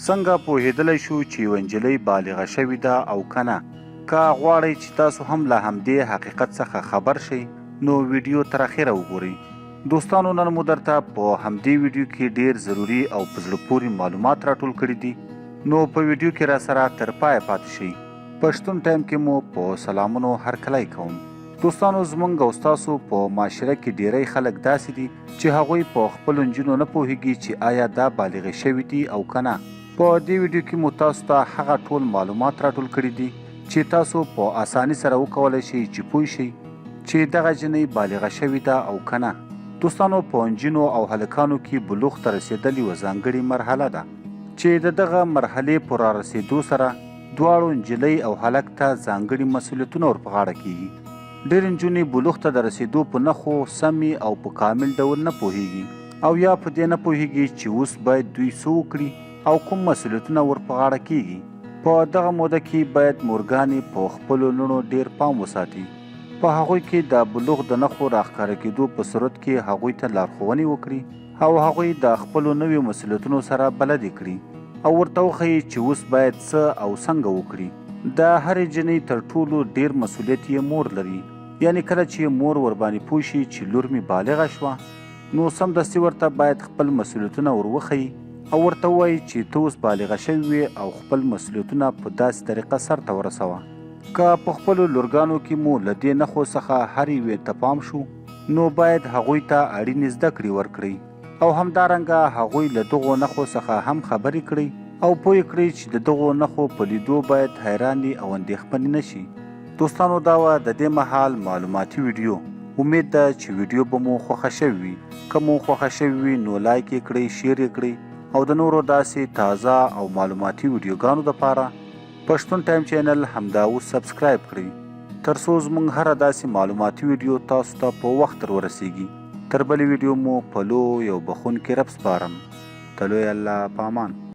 څنګه پوهېدلی شو چې یوه نجلۍ بالغه شوې ده او که نه؟ که غواړئ چې تاسو هم له همدې حقیقت څخه خبر شئ نو ویډیو تر اخره وګورئ. دوستانو نن مو درته په همدې ویډیو کې ډیر ضروري او په زړه پورې معلومات راټول کړي دي نو په ویډیو کې راسره تر پایه پاتې شئ. پښتون ټایم کې مو په سلامونو هرکلی کوم. دوستانو زمونږ او ستاسو په معاشره کې ډیری خلک داسې دي چې هغوی په خپلو نجونو نه پوهیږي چې آیا دا بالغې شوې دي او که نه. په دې ویډیو کې مو تاسو ته هغه ټول معلومات راټول کړي دي چې تاسو په اساني سره وکولای شئ چې پوه شئ چې دغه جنۍ بالغه شوې ده او که نه. دوستانو په نجونو او هلکانو کې بلوغ ته رسیدل یوه ځانګړې مرحله ده چې د دغه مرحلې په رارسیدو سره دواړو نجلۍ او هلک ته ځانګړي مسولیتونه ور په غاړه کیږي. ډېرې نجونې بلوغ ته د رسېدو په نښو سمې او په کامل ډول نه پوهېږي او یا په دې نه پوهېږي چې اوس باید دوی څه وکړي او کوم مسولیتونه ور په غاړه کېږي. په دغه موده کې باید مورګانې په خپلو لوڼو ډېر پام وساتي، په هغوی کې د بلوغ د نښو راښکاره کېدو په صورت کې هغوی ته لارښوونې وکړي او هغوی د خپلو نویو مسولیتونو سره بلدې کړي او ورته وښيي چې اوس باید څه او څنګه وکړي. د هرې جنۍ تر ټولو ډېر مسولیت یې مور لري، یعنې کله چې مور ورباندې پوه شي چې لور مې بالغه شوه، نو سمدستي ورته باید خپل مسولیتونه ور وښيي او ورته ووایي چې ته اوس بالغه شوې وې او خپل مسولیتونه په داسې طریقه سرته ورسوه. که په خپلو لورګانو کې مو له دې نښو څخه هرې یوې ته پام شو، نو باید هغوی ته اړینې زده کړې ورکړئ او همدارنګه هغوی له دغو نښو څخه هم خبرې کړئ او پوه یې کړئ چې د دغو نښو په لیدو باید حیرانې او اندېښمنې نه شي. دوستانو دا وه د دې مهال معلوماتي ویډیو، امید ده چې ویډیو به مو خوښه شوې وي، که مو خوښه شوې وي نو لایک یې کړئ، شیر یې کړئ او د نورو داسې تازه او معلوماتي ویډیوګانو لپاره پښتون ټایم چینل همدا اوس سبسکرایب کړئ تر څو زموږ هره داسې معلوماتي ویډیو تاسو ته په وخت در ورسیږي. تر بلې ویډیو مو په لوی او بخښونکي رب سپارم. د لوی الله په امان.